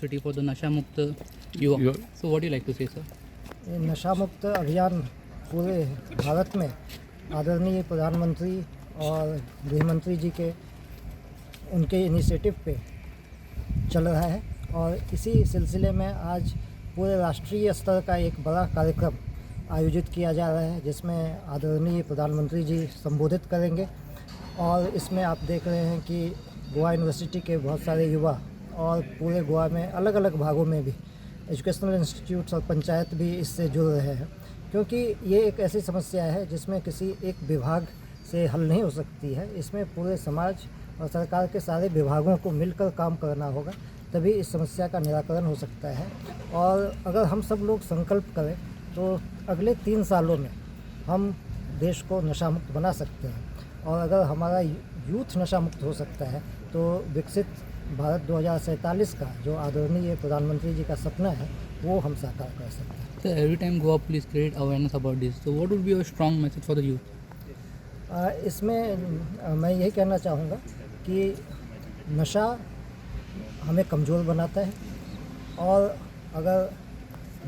University for the Nasha Mukt Yuva. So what do you like to say, sir? ये नशा मुक्त अभियान पूरे भारत में आदरणीय प्रधानमंत्री और गृह मंत्री जी के उनके इनिशिएटिव पे चल रहा है और इसी सिलसिले में आज पूरे राष्ट्रीय स्तर का एक बड़ा कार्यक्रम आयोजित किया जा रहा है, जिसमें आदरणीय प्रधानमंत्री जी संबोधित करेंगे। और इसमें आप देख रहे हैं कि गोवा यूनिवर्सिटी के बहुत सारे युवा और पूरे गोवा में अलग अलग भागों में भी एजुकेशनल इंस्टीट्यूट्स और पंचायत भी इससे जुड़ रहे हैं, क्योंकि ये एक ऐसी समस्या है जिसमें किसी एक विभाग से हल नहीं हो सकती है। इसमें पूरे समाज और सरकार के सारे विभागों को मिलकर काम करना होगा, तभी इस समस्या का निराकरण हो सकता है। और अगर हम सब लोग संकल्प करें तो अगले 3 सालों में हम देश को नशा मुक्त बना सकते हैं। और अगर हमारा यूथ नशा मुक्त हो सकता है तो विकसित भारत 2047 का जो आदरणीय प्रधानमंत्री जी का सपना है, वो हम साकार कर सकते हैं। So every time Goa Police create awareness about this. So what would be your strong message for the youth? इसमें मैं यही कहना चाहूँगा कि नशा हमें कमज़ोर बनाता है और अगर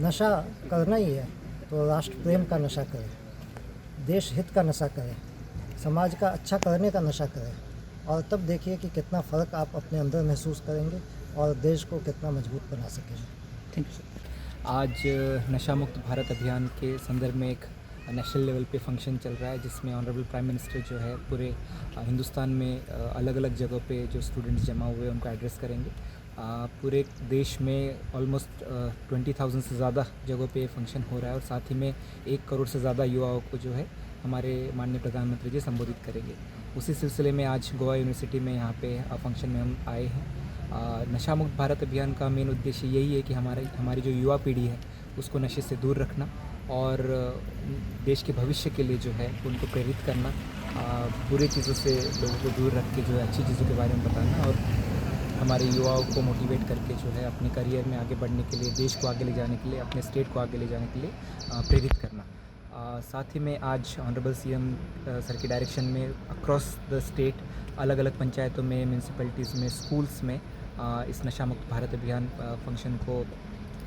नशा करना ही है तो राष्ट्र प्रेम का नशा करें, देश हित का नशा करें, समाज का अच्छा करने का नशा करें और तब देखिए कि कितना फ़र्क आप अपने अंदर महसूस करेंगे और देश को कितना मजबूत बना सकेंगे। Thank you, sir. आज नशा मुक्त भारत अभियान के संदर्भ में एक नेशनल लेवल पे फंक्शन चल रहा है, जिसमें ऑनरेबल प्राइम मिनिस्टर जो है पूरे हिंदुस्तान में अलग अलग जगहों पे जो स्टूडेंट्स जमा हुए हैं, उनको एड्रेस करेंगे। पूरे देश में ऑलमोस्ट 20,000 से ज़्यादा जगहों पे फंक्शन हो रहा है और साथ ही में 1 करोड़ से ज़्यादा युवाओं को जो है हमारे माननीय प्रधानमंत्री जी संबोधित करेंगे। उसी सिलसिले में आज गोवा यूनिवर्सिटी में यहाँ पे फंक्शन में हम आए हैं। नशा मुक्त भारत अभियान का मेन उद्देश्य यही है कि हमारे हमारी जो युवा पीढ़ी है, उसको नशे से दूर रखना और देश के भविष्य के लिए जो है उनको प्रेरित करना, बुरे चीज़ों से लोगों को दूर रख के जो है अच्छी चीज़ों के बारे में बताना और हमारे युवाओं को मोटिवेट करके जो है अपने करियर में आगे बढ़ने के लिए, देश को आगे ले जाने के लिए, अपने स्टेट को आगे ले जाने के लिए प्रेरित करना। साथ ही में आज honourable CM sir K direction में अक्रॉस the state अलग अलग पंचायतों में, म्यूनसिपैलिटीज़ में, स्कूल्स में इस नशा मुक्त भारत अभियान फंक्शन को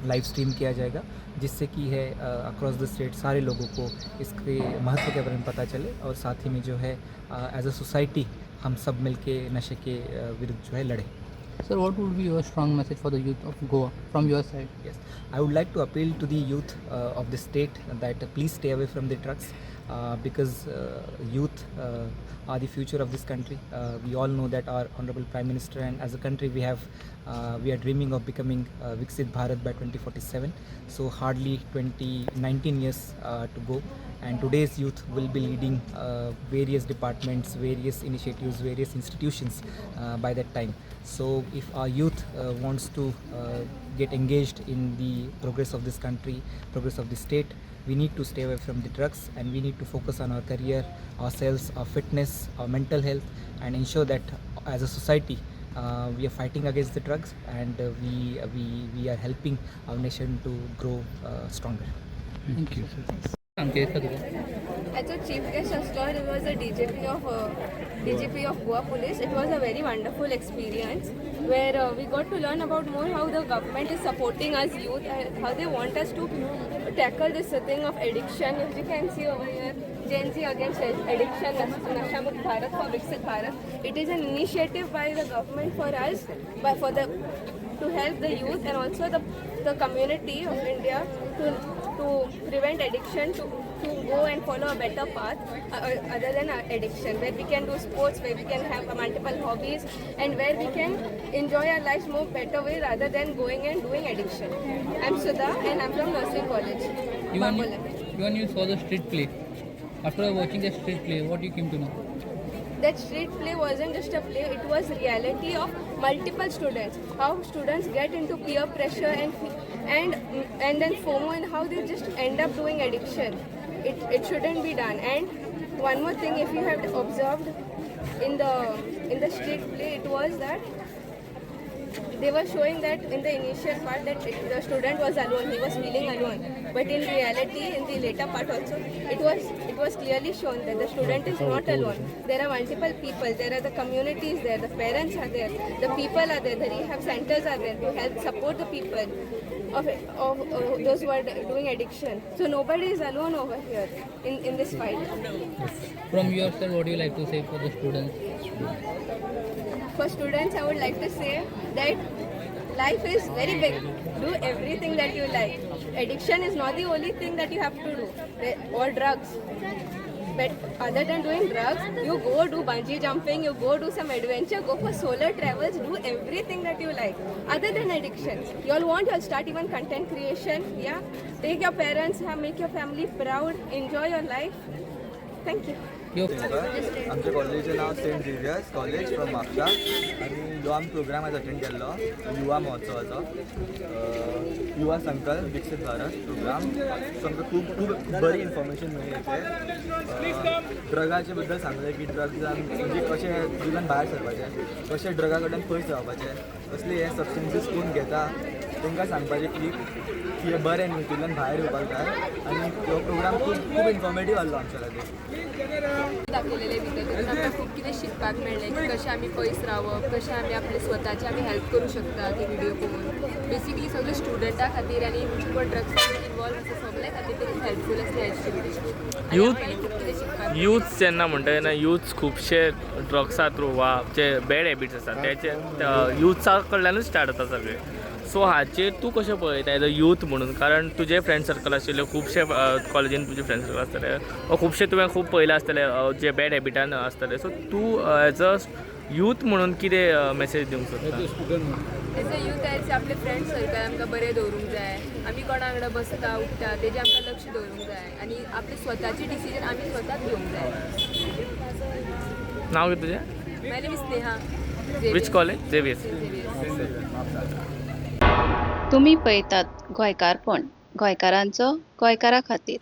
लाइव स्ट्रीम किया जाएगा, जिससे कि है अक्रॉस the state सारे लोगों को इसके महत्व के बारे में पता चले और साथ ही में जो है एज अ सोसाइटी हम सब मिलके नशे के विरुद्ध जो है लड़ें। Sir, what would be your strong message for the youth of Goa from your side? Yes, I would like to appeal to the youth of the state that please stay away from the drugs because youth are the future of this country. We all know that our honorable Prime Minister and as a country we are dreaming of becoming Viksit Bharat by 2047. So hardly 20, 19 years to go. And today's youth will be leading various departments, various initiatives, various institutions by that time. So if our youth wants to get engaged in the progress of this country, progress of the state, we need to stay away from the drugs and we need to focus on our career, ourselves, our fitness, our mental health, and ensure that as a society we are fighting against the drugs and we are helping our nation to grow stronger. Thank you, sir. सांगते का तुका? As a chief guest also, it was the DGP of Goa Police. It was a very wonderful experience where we got to learn about more how the government is supporting us youth and how they want us to tackle this thing of addiction. As you can see over here, Gen Z against addiction, Nasha Mukt Bharat for Viksit Bharat. It is an initiative by the government for us, by for the to help the youth and also the community of India to prevent addiction, to go and follow a better path other than addiction, where we can do sports, where we can have multiple hobbies, and where we can enjoy our lives more better way rather than going and doing addiction. I'm Sudha and I'm from Nursing College, Even you, Bambolim. Even you saw the street play. After watching the street play, what you came to know? That street play wasn't just a play, it was reality of multiple students, how students get into peer pressure and then FOMO and how they just end up doing addiction. It shouldn't be done. And one more thing, if you have observed in the street play, it was that They were showing that in the initial part that the student was alone, he was feeling alone. But in reality, in the later part also, it was clearly shown that the student is not alone. There are multiple people, there are the communities there, the parents are there, the people are there, the rehab centers are there to help support the people of those who are doing addiction. So nobody is alone over here in this fight. From your side, what do you like to say for the students? For students, I would like to say that life is very big. Do everything that you like. Addiction is not the only thing that you have to do, or drugs. But other than doing drugs, you go do bungee jumping, you go do some adventure, go for solar travels, do everything that you like. Other than addiction, you all want, you'll start even content creation. Yeah, take your parents, have, make your family proud, enjoy your life. Thank you. Your आमच्या कॉलेजीचें नांव Saint Xavier's college from Mapusa आनी हो आमी programme आयज attend केल्लो युवा महोत्सवाचो, युवा संकल्प विकसीत भारत प्रोग्राम. सो आमकां खूब खूब बरी इन्फॉर्मेशन मेळ्ळी. हेचेर ड्रगाचे बद्दल सांगलें की ड्रग्सान म्हणजे कशें तितून भायर सरपाचें, कशें ड्रगा कडल्यान पयस रावपाचें, कसले हे सबस्टन्सीस कोण घेता तांकां सांगपाचें की की हें बरें न्हू, तितून भायर येवपाक जाय. आनी हो प्रोग्राम खूब खूब इन्फॉर्मेटीव आहलो आमच्या खातीर. दाखयलेले भितर तितून आमकां खूब कितें शिकपाक मेळ्ळें की कशें आमी पयस रावप, कशें आमी आपले स्वताचे आमी हेल्प करूं शकता. ते व्हिडिओ पळोवन बेसिकली सगळे स्टुडंटा खातीर आनी कोण ड्रग्सान इनवॉल्व आसा सगळे खातीर ते हेल्पफूल आसली आशिल्ली. Youth- खूब कितें शिकपाक यूथ जेन्ना म्हणटा तेन्ना यूथ खुबशे ड्रग्सा थ्रू वा जे बॅड हॅबिट्स आसा तेचे युथा कडल्यानूच स्टार्ट जाता सगळें. सो हाचेर तूं कशें पळयता एज अ यूथ म्हणून? कारण तुजे फ्रेंड सर्कल आशिल्ले खुबशे, कॉलेजीन तुजे फ्रेंड सर्कल आसतले वा खुबशे तुवें खूब पळयले आसतले जे बॅड हॅबिटान आसतले. सो तूं एज अ यूथ म्हणून कितें मॅसेज दिवंक सोदता? एज अ यूथ आयज आपले फ्रेंड सर्कल आमकां बरें दवरूंक जाय. आमी कोणा वांगडा बसता उठ्ठा तेजें आमकां लक्ष दवरूंक जाय आनी आपले स्वताचे डिसिजन आमी स्वताच घेवंक जाय. नांव कितें तुजें? My name is Sneha. Which college? Xavier's. Xavier's. तुमी पळयतात गोंयकारपण, गोंयकारांचो गोंयकारा खातीर.